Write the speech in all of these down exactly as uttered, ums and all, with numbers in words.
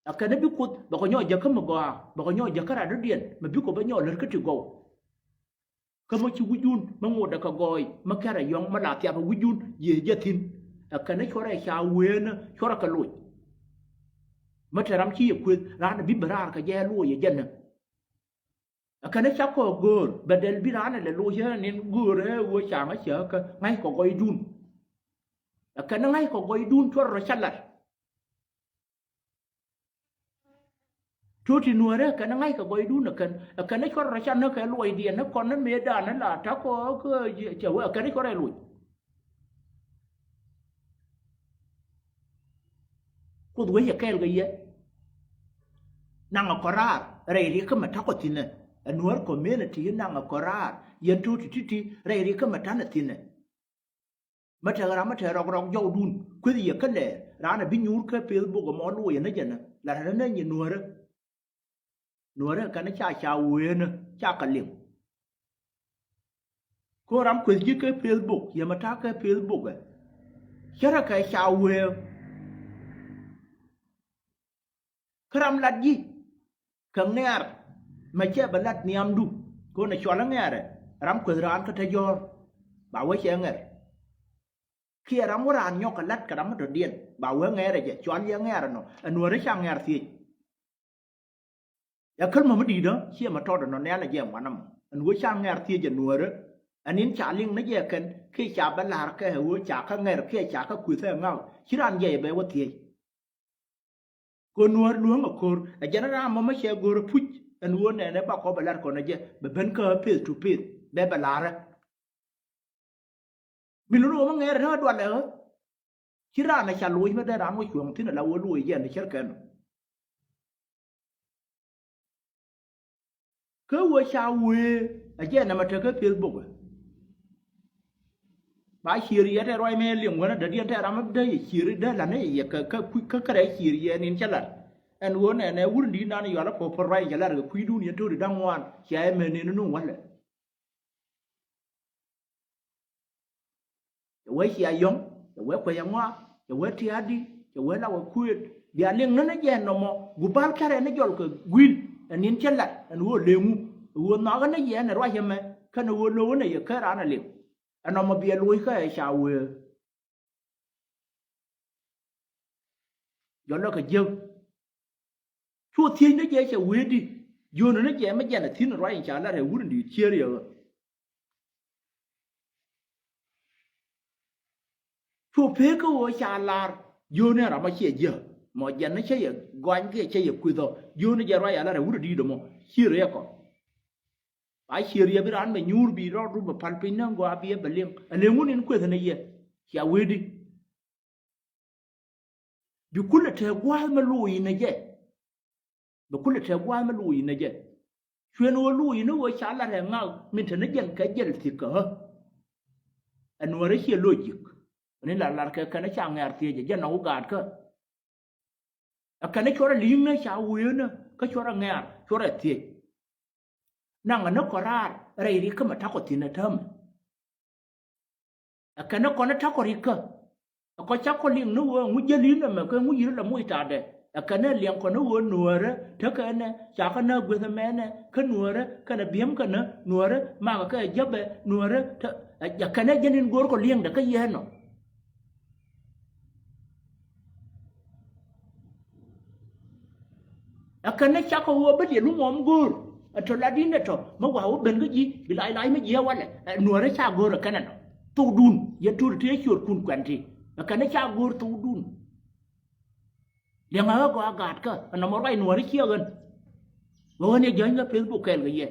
Ɛ kɛn ɛ bi Kuoth bɛ kɔ nyɔk jäkä mi gɔaa, bɛ kɔ nyɔk jäkä radɔ̱diɛn, mi bi kɔ bä nyɔk lär kä ti gɔw. Kä mi ci wi̱cdun mi ŋotdɛ kɛ gɔɔy mi kɛrɛ yɔ̱ŋ mi la thiapɛ wi̱cdun yee jɛ thi̱n. Ɛ kɛn ɛ cuɔrɛ ca wëënä cuɔrɛ kɛ loc. Mi te ram ci yɛ kueth raan ɛ bi bi raar kɛ jɛ loc yɛ jɛn ɛ. Ɛ kɛn ɛ ca kɔ göör bɛ dɛl bi raan ɛ lɛ loc yɛ nin göör ɛ ɣöö ca ŋä cɛ kä ŋa̱c kɔ gɔɔydun. Ɛ kɛn ɛ ŋa̱c kɔ gɔɔydun cuɔrɛ rɔ ca lat. Tuti nuɔrɛ kɛn ŋa̱c kɛ gɔɔydun ɛ kɛn ɛ kɛn cuɔr rɔ can ni kɛ luɔcdiɛn ni kɔn ni mëëdan ni la ta̱kɔ kä cɛ wee ɛ kɛn cuɔr ɛ luɔc. Kuoth wec ɛ kɛɛl kɛ yɛ. Naŋ ɛ kɔ raar rɛy rikä mɛ ta̱kɔ thi̱nɛ ɛ nuɔr community naŋ ɛ kɔ raar yɛn tuti ti̱ti̱ rɛy rikä mɛ ta̱nɛ thi̱nɛ. Mä tɛk ram mä tɛk rɔk rɔk jɔwdun kueth yɛ kä lɛɛr raan a bi nyuur kä Facebook ɛmɔ luɔyɛ ni jɛnä la raan a nä nyi nuäärä. Nuäärä kɛn ca ca wëënä ca kɛ liŋ. Ko ram kueth ji̱ kä Facebook yɛ mä ta̱a̱ kä Facebook ɛ cärä kɛ ca wëë. Kä ram lat ji̱ kɛ ŋɛ̈r mɛ cɛ bɛ lat nhiamdu. Kɛ ɣöö nɛ cuɔl ɛ ŋɛ̈rɛ ram kueth raan kä te jɔ̱ɔ̱r ba wee cɛ ŋɛ̈r. Kiɛ ram wä raan nyɔk kɛ lat kɛ ram mi dɔ̱diɛn ba wee ŋɛ̈rɛ jɛ cuɔl yɛ ŋɛ̈r ɛnɔ ɛ nuäärä ca ŋɛ̈r thiec. Ɛ käl mɔ mi di̱i̱dä ciɛ mɛ tɔt ɛnɔ nɛ̈l ɛ jɛ ŋuan ɛmɔ ɛn ɣöö ca ŋɛ̈r thiec ɛ nuäärä. Ɛn in ca liŋ ni jɛ kɛn kiɛ ca bɛ la̱r kɛ ɛ ɣöö ca kä ŋɛ̈r kiɛ ca kä kueth ɛ ŋa̱k ci raan jɛ bɛ wä thiec. Kɛ nuäär luäŋ ɛ ko̱r ɛ jɛn ram mɔ mɛ cɛ go̱r ɛ puc ɛn ɣöö nɛnɛ ba kɔp ɛ lat kɔn ɛ jɛ bɛ ben kä face to face bɛ bɛ la̱rä. Mi lun ɣöö mɛ ŋɛɛr ɛ räk dualɛ ɣä ci raan ɛ ca loc mɛ dee raan wä cuɔ̱ŋ thi̱n ɛ la wä loc jɛ ɛn cär kɛn. Kä wee ca wee a jɛ nɛmɛ tekä Facebook. Ba ciër yɛ tɛ ruac mɛ liŋ wänä dädiɛn tɛ ram dee yɛ ciër dee la̱t ni yɛ kä kä kui̱ kä kärɛ ciër yɛ nin cä la̱t. Ɛn ɣöö nɛnɛ wur in di̱i̱t nan yual a puɔ̱p puɔ̱t ruac in cä la̱t kɛ kui̱dun yɛn to̱ri da̱ŋ ŋuan cia yɛ mɛ nin nuŋ wälɛ. Cɛ wee cia yɔ̱ŋ, cɛ wee kuec aŋɔak, cɛ wee tia̱a̱di, cɛ wee la wee kuëët. Bia liŋ ni ni jɛ nɔmɔ, gup bal kärɛ ni jɔl kɛ gui̱l, ɛ ni̱n cä lat, ɛn ɣöö leŋu, ɛ ɣöö nhɔakä ni yɛ ɛn ɛ ruac ɛmɛ, kɛn ɛ ɣöö lo̱wä ni yɛ kä raan ɛ liŋ. Ɛ nɔmɔ bia loc kä ɛ ca wee. Jɔl lɔ kɛ jiäk. Cu thiec ni jɛ cɛ wee di, jiön ni jɛ mi jɛn a thi̱n ruac in ca lat ɛ wur in di̱i̱t cier yɛ ɣä. Cu pek kä ɣöö ca lar jiön ni ram a ciɛ jiäk mɔ jɛn ni cä yɛ gɔany kiɛ cä yɛ kueth ɔ jiön ni jɛ ruac a lat ɛ wur in di̱i̱t ɔ mɔ cier yɛ kɔ. A cier yɛ bi raan bɛ nyuur bi rɔɔd ru bɛ pal piny ni ŋɔaa bi yɛ bɛ liŋ a liŋ wun in kueth ni yɛ cia wee di. Bi kulɛ te gua̱a̱th mi luuc inɛ jɛ. Bi kulɛ te gua̱a̱th mi luuc inɛ jɛ. Cuɛn ɣöö luuc inɛ ɣöö ca lat ɛ ŋak min te ni jɛn kɛ jɛl thiek kä ɣä. Ɛ nuäärä ciɛ logic. Ni lar lar kɛ kɛn ca ŋɛ̈r thiec ɛ jɛn nɔk wä gaatkä. Ɛ kɛn cuɔrɛ li̱i̱ŋnä ca wëënä kä cuɔrɛ ŋɛ̈r cuɔrɛ thiec. Naŋ ɛ ni kɔ raar rɛy rik kä mɛ ta̱kɔ thi̱n ɛ täämɛ. Ɛ kɛn ni kɔn ɛ ta̱kɔ rikä. Ɛ kɔ cakɔ liŋ ni ɣöö ŋu jäl in ɛmɛ kɛ ŋu yi̱r lɛ moc ta̱a̱dɛ. Ɛ kɛn ni liɛŋ kɔn ni ɣöö nuäärä tekɛ ɛnɛ ca kä nääk gueth ɛmɛnɛ kä nuäärä kɛnɛ bi̱em kɛnɛ nuäärä makɛ kɛ ɛ jäpɛ nuäärä te ɛ kɛn ni jɛn in go̱o̱rkɔ liɛŋdɛ kä yɛn ɔ. Ɛ kɛn ni cakɔ ɣöö bä liɛl wä ŋɔm go̱o̱r ɛ tɔ lat in ɛ tɔ mi wa̱a̱ wä ben kä ji̱ bi lac lac mi ji̱ ɛ walɛ ɛ nuäärä ca go̱o̱r ɛ kɛn ɛnɔ. Thokdun yɛn tuur ti ɛ ciöötkun kuɛn ti ɛ kɛn ni ca go̱o̱r thokdun. Liɛŋ ɛ ɣä gɔaa gaatkä ɛ nɔmɔ ruac nuäärä ciɛ ɣän. Ɣän yɛ jäny kä Facebook kɛɛl kɛ yɛ.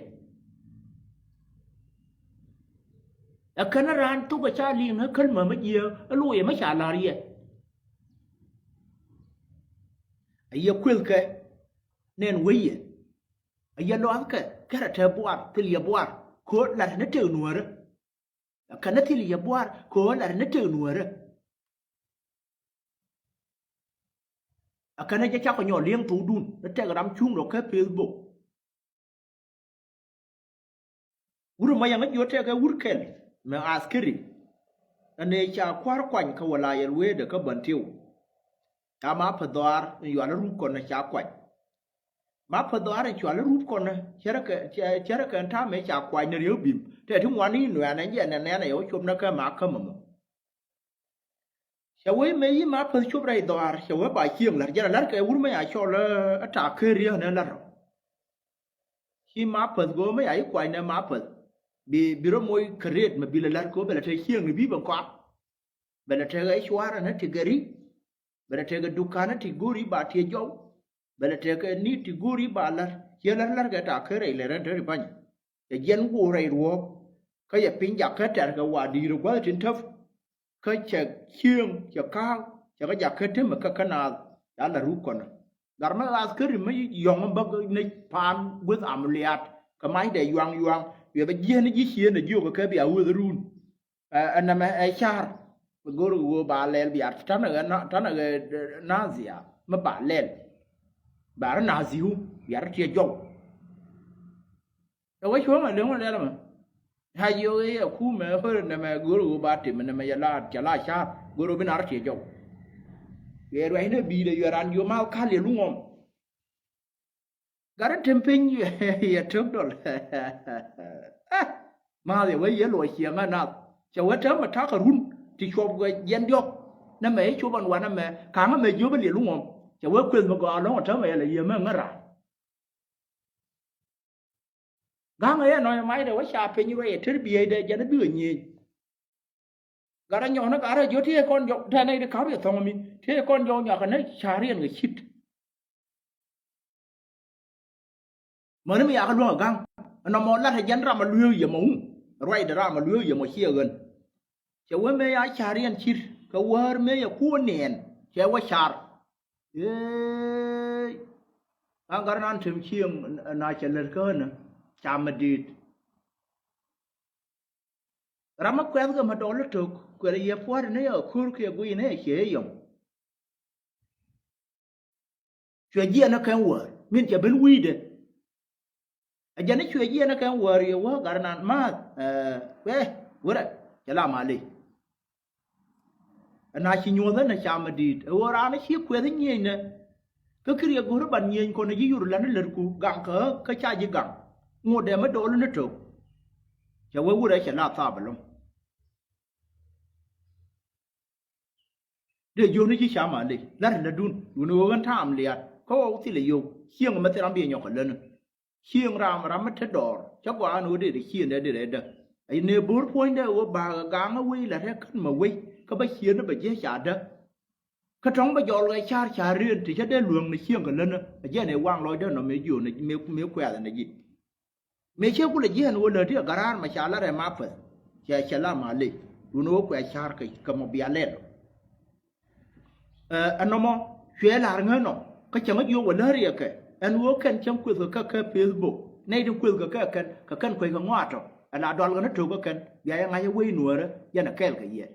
Ɛ kɛn raan thok ɛ ca liŋ ɛ käl mämä jiääk ɛ loc ɛ mä ca la̱r yɛ. Ɛ yɛ kuëthkɛ nɛn wec yɛ. Ɛ yɛ lɔathkɛ kärɛ te buar thil yɛ buar ko̱ lat ni tek nuäärä. Ɛ kɛn ni thil yɛ buar ko̱ lat ni tek nuäärä. Ɛ kɛn ni jɛ cakɔ nyɔk li̱eŋ thokdun ni tɛk ram cuŋ rɔ kä Facebook. Wur mɔ yɛn ŋä jiöt tɛkɛ wur kɛl mɛ askeri. Ɛn ëë ca kua̱r kuany kä wä la yɛl wee dee kä bän tiw. a ma päth dhɔaar in yual a rup kɔn ca kuany. Ma päth dhɔaar in cual a rup kɔn cärɛ kɛ, cärɛ kɛ ta̱a̱ mëë ca kuany ni riek bim. Tɛ ti ŋuan i̱ nuɛɛn ɛn jɛ nɛn nɛn ɛ yɛ wä cop ni kä ma kämɛ mɔ. Cɛ wee mëë yi ma päth cop rɛy dhɔaar, cɛ wee ba cieŋ la̱r jɛn a la̱r kɛ wur mëë a cɔl ɛ ta̱a̱ ker riek ni la̱r rɔ. Ci ma päth go̱o̱r mëë a yi kuany ni ma päth. Bi, bi rɔ moc kɛ rëët mɛ bi lɛ la̱r kɛ wä bɛ lɛ te cieŋ ni bi bɛ kɔak. Bɛ lɛ tekɛ cuaarä ni ti gɛri. Bɛ lɛ tekɛ duka̱n ni ti go̱o̱ri ba tiɛ jɔw. Bɛ lɛ tekɛ ni ti go̱o̱ri ba la̱r. Ciɛ la̱r la̱r kɛ ta̱a̱ ker rɛy lɛ rɛn te ri pa̱ny. Cɛ jiɛn wuɔ rɛy ruɔ̱ɔ̱k. Kä cɛ piny jakä tɛr kɛ wa di̱i̱r ɛ gua̱th tin täp. Kä cɛ cieŋ cɛ ka̱a̱k cɛ kɛ jakä temɛ kä kä naath. Ca la̱r ruk kɔnä. Gat mɛ ɣaath kä ri mi yɔ̱ŋ bäk ni paan gueth amliat kɛ mac dee yuaŋ yuaŋ. Cuɛ bɛ jiɛn ji̱ cieen ɛ jiök kɛ bia weth run. Ɛ, ɛ nɛmɛ ɛ ca̱r. Bɛ go̱r kɛ ɣöö ba lɛl bia ta̱nɛ ɣɛ na-, ta̱nɛ ɣɛ, ɛ, nathia mi ba lɛl. Ba rɔ nath thi̱u bia rɔ tiɛ jɔw. Ɛ wä cuɔ̱ŋ ɛ leŋ wä lɛl ɛmɛ. Ca jiök i̱ ɛ kumɛ ɣöö nɛmɛ go̱r ɣöö ba tim nɛmɛ yɛ la, cɛ la ca̱r go̱r ɣöö bi na rɔ tiɛ jɔw. Yɛ ruacnɛ bi̱i̱dɛ yuɛ ran jiök math kal yɛ luŋ ɣɔm. Gat in tem piny yɛ tök dɔl. Ɛ, math yɛ wee yɛ luɔc ciɛŋä nath. Cɛ wee täämɛ ta̱kɛ run ti cuɔp kɛ jiɛn diɔ̱k. Nɛmɛ i̱ cop ɛn wanɛ mɛ ka̱ŋä mɛ jiöpä liɛl luŋ ɣɔm. Cɛ wee kueth mi gɔaa lɔ̱ŋ täämɛ yɛ lɛ yiëë mɛ ŋära. Ga̱ŋ ɛ yɛ nɔ̱ yɛ macdɛ wä ca piny ruɛy ɛ ter bieydɛ jɛn i̱ bikɛ nyieny. Gat ɛ nyɔk ni gat rɛ jiö tëë kɔn jɔw tɛn nɛy di ka̱p yɛ thɔ̱ŋ mi tëë kɔn jɔw nyɔakɛ ni ca̱riɛn kɛ cit. Mäni mi yakä luäŋ ɛ ga̱ŋ ɛnɔmɔ latɛ jɛn ram ɛ lueek yɛ mɔ wun. Ruacdɛ ram ɛ lueek yɛ mɔ ciɛ ɣän. Cɛ wee mëë ya ca̱riɛn cit kɛ wäär mëë yɛ kuɔn niɛn cɛ wä car. Eey. Ɣän gat nan tem cieŋ na cɛ lät kä ɣänä ca mi di̱i̱t. Ram mi kuɛth kɛ mi dɔl itok kuɛl yɛ pua̱a̱t ni yɛ ko̱r kiɛ guiy ni yɛ ciɛ yɛ yɔm. Cuɛ jiɛn ni kɛn wäär min cɛ ben wi̱i̱dɛ. Ɛ jɛn ni cuɛ jiɛn ni kɛn wäär yɛ wä gat nan maath. Ɛ, wee wurɛ cɛ la mali. Ɛn a ci nyuɔ̱th ɛn ɛ cam ɛ di̱i̱t ɛ ɣöö raan ɛ ci kuɛth nyieenɛ. Kä kir yɛ go̱r i̱ ban nyieny kɔn ɛ ji̱ yur lan i̱ lät ku gaŋ kä kä ca ji̱ gaŋ. Ŋot dɛm i̱ dool in i̱ to̱k. Cɛ wee wurɛ cɛ la thap ɛlɔ̱ŋ. Dee jiön i̱ ji̱ cam a lec la̱t i̱ lätdun dun i̱ ɣöö ɣän ta̱a̱m liaat kä ɣɔw thilɛ yio̱w. Cieŋ ɛmɛ thil ram biɛ nyɔk kɛ län. Cieŋ ram ram mi te dɔɔr cä gɔaa ni ɣöö dee dee cieŋdɛ dee rɛɛtdä. Aci nee bo̱o̱r puɔ̱nydɛ ɣöö ba̱a̱kɛ ga̱a̱ŋä wei la̱t rɛɛ kän mɛ wei kä bä cieŋdä bɛ jiäc ca̱a̱tdä. Kä tɔ̱ŋ bä jɔl ɣɛ ca̱r ca̱r rieen ti cä dee luäŋ ni cieŋ kɛ länä. A jiɛn ëë waŋ lɔcdä nɔ mëë jiöönä mëë kuɛ̈thä ni ji̱. Mëë cä kulɛ jiɛn ɣöö läti a garaar mɛ ca lat ɛ ma päth. Cɛ cɛ la ma lec dun ɣöö kuɛ ca̱r kɛ mɔ bia lɛl. Ɛ, ɛnɔmɔ cuɛ la̱r ŋä nɔ kä cäŋ jiök wä läriɛkɛ ɛn ɣöö kɛn cäŋ kuethkɛ kä kɛ Facebook nɛy ti kuethkɛ kɛ kɛn kɛ kɛn kueckɛ ŋɔaatɔ. Ɛ la dɔalkɛ ni to̱k kä kɛn bia yɛ ŋa̱c ɛ wec nuäärä yɛn ɛ kɛɛl kɛ yɛ.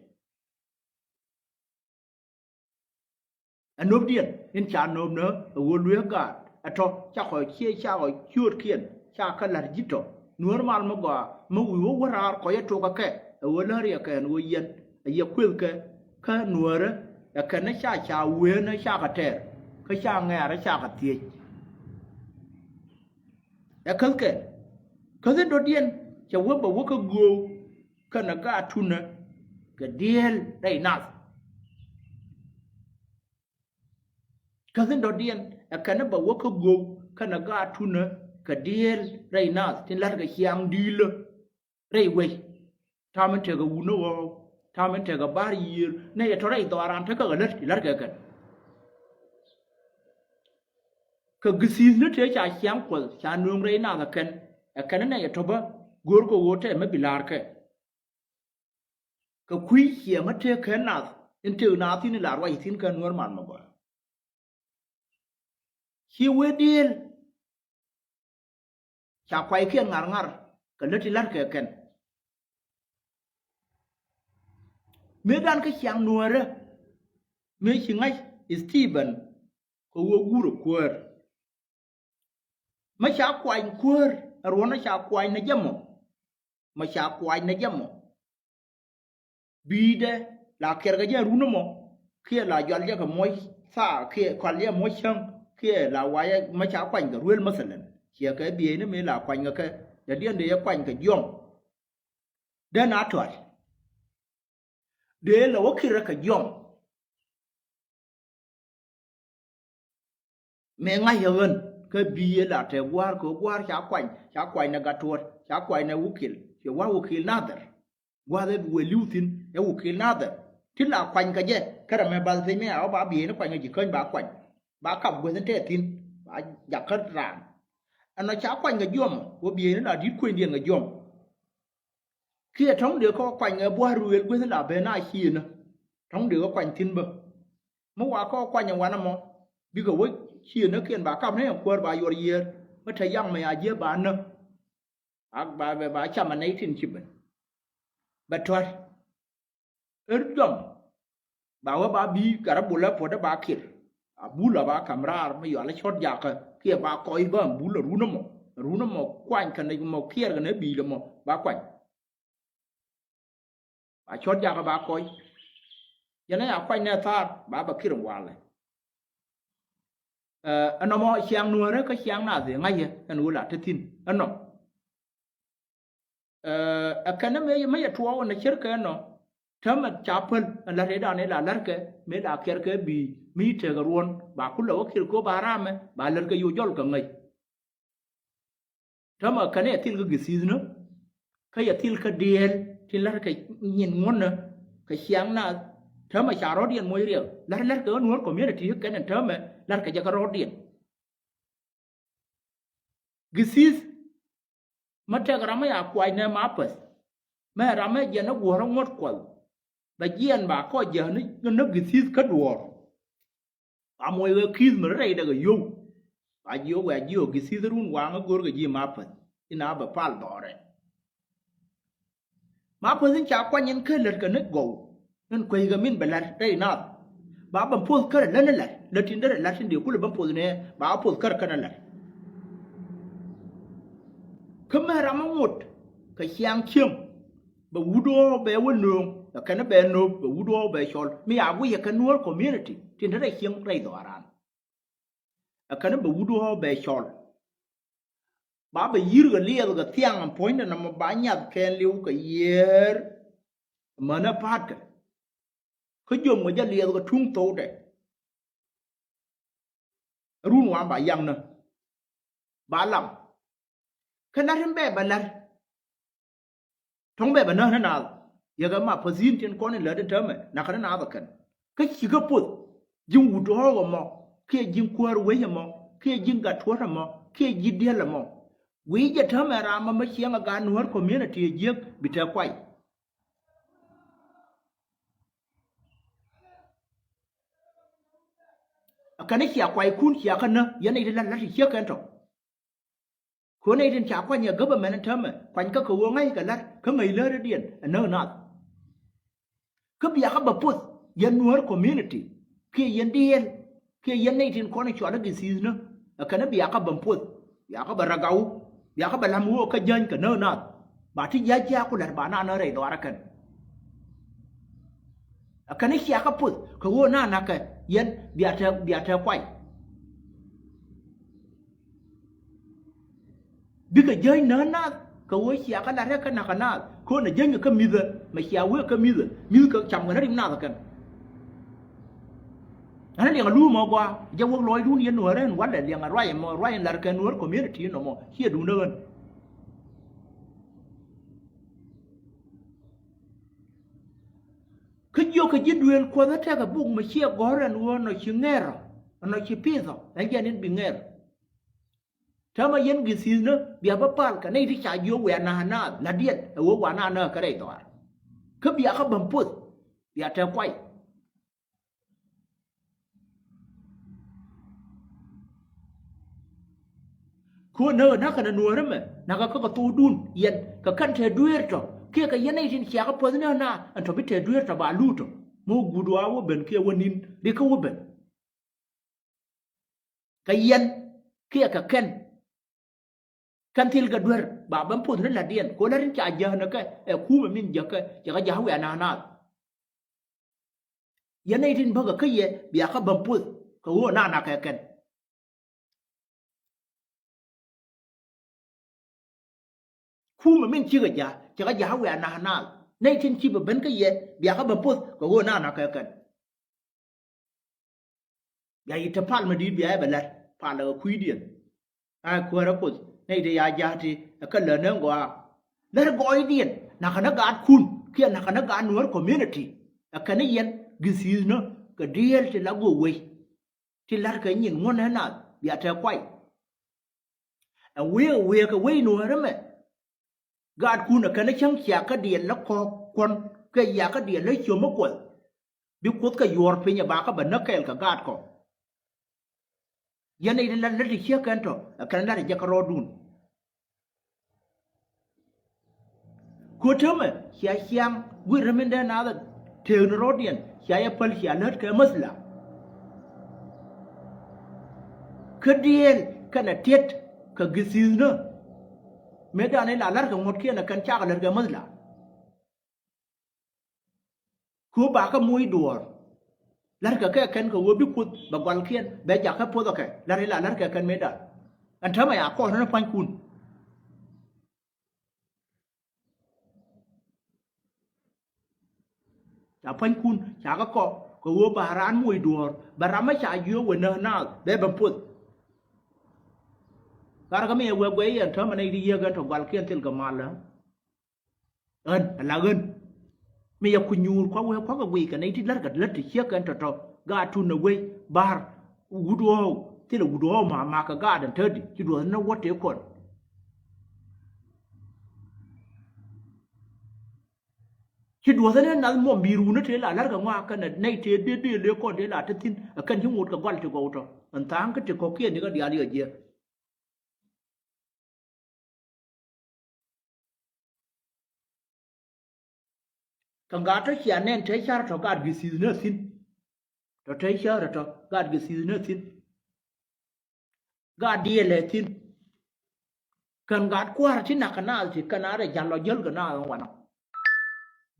Ɛ nöpdiɛn in ca nöpnä ɛ ɣöö lueek gaat ɛ tɔ̱ ca kɔ cie ca kɔ ciöötkiɛn ca kä la̱t ji̱ tɔ̱. Nuäär mal mi gɔaa mi wi̱i̱ wä wä raar kɔc ɛ tok ɛ kɛ ɛ ɣöö läriɛkɛ ɛn ɣöö yɛn ɛ yɛ kuethkɛ kä nuäärä ɛ kɛn ni ca ca wëën ɛ ca kɛ tɛɛr kä ca ŋɛ̈ɛ̈r ɛ ca kɛ thiec. Ɛ käthkɛ käth in dɔ̱diɛn cɛ wä bɛ wä kä göök kɛnɛ gaat tunä kɛ dieel rɛy nath. Käth in dɔ̱diɛn ɛ kɛn bɛ wä kä göök kɛnɛ gaat tunä kɛ dieel rɛy nath tin la̱tkɛ ciaŋ di̱i̱lä rɛy wec. Ta̱a̱ min tekɛ wun ni ɣɔ̱ɔ̱k ta̱a̱ min tekɛ ba̱r yiëër nɛy ɛ tɔ̱ rɛy dhɔaaran tekɛ kɛ lät ti la̱tkɛ kɛn. Kɛ githi̱i̱thni tëë ca ciaŋ kuɔth ca nööŋ rɛy nath ɛ kɛn ɛ kɛn nɛy ɛ tɔ̱ bä. Go̱o̱rkɛ ɣöö tɛmɛ bi la̱rkɛ. Kɛ kui̱ ciɛŋä tëë kɛ nath in tëë nath thi̱n in la ruac thi̱n kɛ nuäär mal mɛ gɔaa. Ci wee dieel ca kuaykiɛn ŋa̱r ŋa̱r kɛ lät ti la̱tkɛ kɛn. Mëëdan kä ciaŋ nuäärä mëë ci ŋa̱c Stephen kɛ ɣöö guurɛ kuäär. Mä ca kuany kuäär ɛ ruɔ̱n ɛ ca kuany nɛ jɛ mɔ. Mä ca kuany nɛ jɛ mɔ. Bi̱i̱dɛ la kiɛrkɛ jɛ run ɛmɔ kiɛ la jual jɛ kɛ muɔc thaa kiɛ kɔl yɛ muɔ̱c cäŋ kiɛ la wayɛ mɛ ca kuany kɛ ruel, mathalan, ciɛ kɛ bieyni mi la kuany kɛ kɛ, dee diɛn dee yɛ kuany kɛ jiɔm. Dee na tual dee lɛ wä kirɛ kɛ jiɔm. Mëë ŋa̱c yɛ ɣän kä bi̱i̱ yɛ la tɛ gua̱a̱r kɛ gua̱a̱r ca kuany, ca kuany nɛ gat tuɔt, ca kuany nɛ wukil, ciɛ wa̱a̱ wukil nadhɛr. Gua̱a̱th ɛ wëë li̱w thi̱n ɛ wukil nadhɛr. Ti la kuany kɛ jɛ kärɛ mɛ bath piny mi a wä ba bieyni kuany kɛ ji̱ käny ba kuany. Ba kap guäth in tɛth thi̱n ba jakä raan. Ɛnɔ ca kuany kɛ jiɔm wä bieyni la di̱t kuenydiɛn kɛ jiɔm. Kiɛ tɔ̱ŋ dee kɔ kuany ɛ bua̱r ruëël guäth in la ben a ciënä. Tɔ̱ŋ dee kɔ kuany thi̱n bä. Mi wa kɔ kuany ɛ wanɛ mɔ bikɛ wä ciënäkiɛn ba kap ni ɛn kuäär ba yuɔr yiëër mi te yaŋ mɛ a jiɛ ba nä. Ak ba bɛ ba cam a nɛy tin ci ben bɛ tua̱r. Er jɔm ba wä ba bi̱i̱ gat rɔ bulɛ puɔ̱t ba kir. A bul a ba kam raar mi yual a cɔt jakä kiɛ ba kɔc bä bul a run ɛmɔ, a run ɛmɔ kuany kɛ nɛ mɔ kiɛɛr kɛ nɛ bi̱i̱l ɛmɔ ba kuany. Ba cɔt jakä ba kɔc. Yɛn a ya kuany nɛ thaar ba bɛ kir walɛ. Ɛ, ɛnɔ mɔ ciaŋ nuäärä kä ciaŋ naath ëë ŋa̱cä ɛn ɣöö la te thi̱n ɛnɔ. Ɛ, ɛ kɛn mi, mi yɛ tuɔɔk ɛn ɛ cärkɛ ɛnɔ. Täämɛ ca päl ɛn la̱t ëëdan ëë la la̱rkɛ mëë la kiɛrkɛ bi̱i̱ mi tekɛ ruɔ̱n ba kulɛ wä kir kɛ ɣöö ba raamɛ ba la̱rkɛ yo̱o̱ jɔl kɛ ŋäc. Täämɛ kɛn yɛ thil kä githithnä kä yɛ thil kä dieel tin la̱t kɛ nyin ŋuɔ̱tnä kɛ ciaŋ naath. Täämɛ ca rɔ̱diɛn moc riɛk la̱t la̱t kɛ ɣän Nuäär community kɛn ɛn täämɛ la̱t kɛ jɛ kä rɔ̱diɛn. Githith mä tɛk ram mä ya kuac nɛ ma päth mä ram mä jiɛn ni guɔ̱rä ŋuɔ̱t kuɔth. Bɛ jiɛn ba kɔc jäk ni, ni githith kä duɔ̱ɔ̱r. A moc ɣä ki̱th mi rɛy dɛ kɛ yio̱w. A jiök wɛ a jiök githith run waŋä go̱rkɛ ji̱ ma päth in a bɛ pal dhɔrɛ. Ma päth in ca kuany in kä lät kɛ ni gɔw. In kueckɛ min bɛ la̱t rɛy naath ba bɛ poth kärɛ lät ni la̱t lät tin derɛ la̱t tin dee kulɛ bɛ poth nɛ ba poth kärɛ känɛ la̱t. Kä mɛ ram mi ŋot kɛ ciaŋ cieŋ. Bɛ wut ɣɔw bɛ wä nööŋ bɛ kɛn bɛ nööŋ bɛ wut ɣɔw bɛ cɔl mi a guiyɛ kɛ Nuäär community tin te rɛy cieŋ rɛy dhɔaaran. Ɛ kɛn bɛ wut ɣɔw bɛ cɔl ba bɛ yi̱r kɛ liɛth kɛ thiaŋ ɛn puɔ̱nydɛ nɔmɔ ba nyath kɛn liw kɛ yiëër. Mänä pa̱a̱tkɛ kä jiöm kɛ jɛ liɛth kɛ tuŋ thokdɛ. Run wan ba yaŋnä ba lam. Kä la̱t in bɛ bɛ la̱t. Tɔ̱ŋ bɛ bɛ näk ni naath yɛ kɛ ma päthi̱n tin kɔn in lät in täämɛ nakä ni naath ɛ kɛn. Kä cikɛ poth ji̱n wut ɣɔ̱ɔ̱k ɛmɔ kiɛ ji̱n kuäär wec ɛmɔ kiɛ ji̱n gat tuɔ̱t ɛmɔ kiɛ ji̱ diɛl ɛmɔ. Wi̱i̱ jɛ täämɛ ram ɛmɔ ciɛŋ ɛ gaat Nuäär community ɛ jiäk bi te kuay. Ɛ kɛn i̱ cia kuaykun cia kä nä yɛn i̱ ti la̱t la̱t ti ciek kɛn tɔ. Kɛ ɣöö nɛy tin ca kuany ɛ government ɛn täämɛ kuany kä kɛ ɣöö ŋa̱ckɛ la̱t kä ŋäc lätdiɛn ɛ näk naath. Kä bia kä bɛ poth yɛn Nuäär community kiɛ yɛn diɛɛl kiɛ yɛn nɛy tin kɔn i̱ cɔal i̱ githithnä. Ɛ kɛn i̱ bia kä bɛ poth bia kä bɛ ragaw bia kä bɛ la̱m ɣöö kä jäny kɛ näk naath. Ba ti jiac jiaak ku la̱t ba naan ɛ rɛy dhɔaarä kɛn. Ɛ kɛn i̱ cia kä poth kɛ ɣöö naan nakɛ yɛn bia tɛ bia tɛ kuay. Bikɛ jäny näk naath kɛ ɣöö cia kä la̱t rɛk kä nakä naath kɛ ɣöö nɛ jäny kɛ kä mi̱thä mɛ cia wee kä mi̱thä mi̱th kɛ cam kɛ nä rim naath ɛ kɛn. Ɛn liɛŋ a luumɔ gɔaa jɛ wek lɔcdun yɛn Nuäärä ɛn walɛ liɛŋ a ruac ɛmɔ ruac ɛn la̱t kɛ Nuäär community nɔmɔ ciɛ duundä ɣän. Kä jiök kɛ ji̱ duëël kuɔth ɛ tɛkɛ buk mi ciɛ gɔ̱r ɛn ɣöö nɔ ci ŋɛr ɔ nɔ ci pith ɔ ɛn jɛn in bi ŋɛr. Täämɛ yɛn githithnä bia bä pal kɛ nɛy ti ca jiök wiaa naath naath la̱tdiɛn ɛ ɣöö wa naath nääk kä rɛy dhɔaar. Kä bia kä bäm poth bia tɛk kuay. Kɛ ɣöö näk ɛ na̱k kɛn ɛ Nuäärä mɛ nakä kä kɛ thokdun yɛn kɛ kɛn te dueer tɔ kiɛ kɛ yɛn nɛy tin cia kä puɔ̱th nääk naath ɛn tɔ bi te dueer tɔ ba luut tɔ. Mi wä guut ɣɔaa wä ben kiɛ wä ni̱n ri kä wä ben. Kɛ yɛn kiɛ kɛ kɛn. Kɛn thil kɛ duer ba bä poth ni la̱tdiɛn kɛ ɣöö la̱t in ca jäknɛ kɛ ɛ kumɛ min jäkä cɛ kɛ ja̱k wiaa naath naath. Yɛn nɛy tin bäkɛ kä yɛ bia kä bä poth Kɛ ɣöö na na kɛ kɛn. Kumɛ min cikɛ ja̱, cɛ kɛ ja̱ wiaa na̱a̱ naath. Nɛy tin ci bɛ ben kä yɛ, bia kä bɛ poth, kɛ ɣöö na na kɛ kɛn. Bia yi te pal mi di̱i̱t bia yɛ bɛ lɛr, pal kɛ kui̱diɛn. A kuäärä Kuoth, nɛy ti ya ja̱ ti, ɛ kä lät ni gɔaa. Lär gɔɔydiɛn, nakä ni gaatkun, kiɛ nakä ni gaat Nuäär community. Ɛ kɛn ni yɛn, githiithnä, kɛ dieel ti la go̱o̱k wei. Ti la̱rkɛ nyin ŋuɔ̱n ɛ naath bia tɛ kuay. Ɛ wëë wëë kɛ wec Nuäärä mɛ. Gaatkun ɛ kɛn cäŋ cia kä diɛl lä kɔɔk kuɔn kɛ cia kä diɛl lä ciöm mi kuɔth. Bi Kuoth kɛ yuɔ̱ɔ̱r piny ɛ ba kä bɛ näk kɛɛl kɛ gaatkɔ. Yɛn i̱ lat lät ti ciek kɛn tɔ ɛ kɛn lat ɛ jɛ kä rɔɔdun. Kötömɛ cia ciaŋ wi̱i̱ rɛmindɛ naath ɛ tëëkni rɔ̱diɛn cia yɛ päl cia lät kɛ mäthla. Kä dieel kɛnɛ tiet kɛ githiithnä. Mëëdan i̱ la la̱rkɛ ŋuɔ̱tkiɛn ɛ kɛn cakɛ lät kɛ mäthla. Kɛ ɣöö bakä moc duɔ̱ɔ̱r. La̱rkɛ kɛ kɛn kɛ ɣöö bi Kuoth bɛ gɔalkiɛn bɛ jakä pothɛ kɛ la̱r ila la̱rkɛ kɛn mëëdan. Ɛn täämɛ ya kɔn ni pua̱nykun. Ca pua̱nykun ca kɛ kɔ kɛ ɣöö ba raan moc duɔ̱ɔ̱r bɛ ram mi ca jiöök wëë näk naath bɛ bɛ poth. Gat kä mi ɛ wee guɛy ɛn täämɛ nɛy ti yiëëk ɛn tɔ gɔalkiɛn thil kɛ malä. Ɣän ala ɣän mi yɛ ku nyuur kuak wee kuak ɛ guiy kɛ nɛy ti la̱rkɛ lät ti ciek kɛn tɔ̱tɔ̱. Gaat tun ɛ wei ba̱r wut ɣɔw thilɛ wut ɣɔw ma makä gaat ɛn tätdi ci duɔth ni wä tëë kɔn. Ci duɔth ni nath muɔm bi̱i̱r wuni tëë la la̱rkɛ ŋɔak kɛn ɛ nɛy tëë dee dee lëë kɔn tëë la te thi̱n ɛ kɛn ci ŋot kɛ gɔl ti gɔw tɔ ɛn tha̱a̱ŋ kä ti kɔ̱kiɛn ni kä diaal yɔ jiɛ. Kɛ gat tɔ cia nɛn te car tɔ gat githiithnä thi̱n. Tɔ te car tɔ gat githiithnä thi̱n. Gat diɛlɛ thi̱n. Kɛn gat kua̱r ti nak kɛ naath ti kɛn a rɛ ja̱l lɔ jäl kɛ naath wanɔ.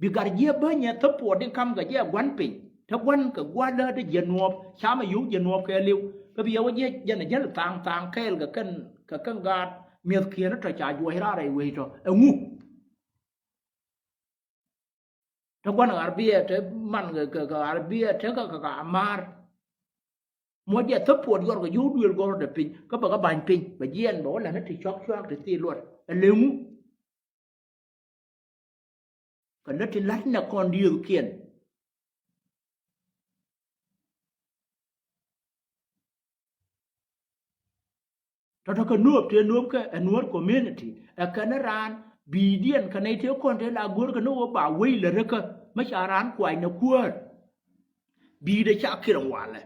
Bi gat jiɛ bänyɛ thäpuɔt di kam kɛ jɛ gua̱n piny te gua̱n kɛ gua̱n läätdä jiɛ nuɔɔp camɛ yio̱w jiɛ nuɔɔp kɛɛliw. Kä bi yɛ wä jiɛ jɛn a jäl thaŋ thaŋ kɛɛl kɛ kɛn kɛ kɛn gaat mi̱ethkiɛn tɔ ca juɔc raar rɛy wec tɔ ɛŋu. Te gua̱n ɣarbiɛ te man kɛ kɛ ɣarbiɛ te kɛ kɛ amaar. Muɔc jɛ thäpuɔt yuɔr kɛ yio̱w duëël gɔ̱rä dee piny kä bɛ kɛ ba̱ny piny bɛ jiɛɛn bɛ wä la̱t ni ti cuak cuak ti thil luɔt ɛ leŋu. Kɛ lät ti la̱t nɛ kɔn diööthkiɛn. Tɔ̱tɔ̱ kɛ nuɔɔp tëë nuɔɔp kɛ ɛ Nuäär community ɛ kɛn raan bi̱i̱diɛn kɛ nɛy tëë kɔn tëë la go̱o̱r kɛ ni ɣöö ba wec lɛ rekä mi ca raan kuac nɛ kuäär. Bi̱i̱dɛ ca kir walɛ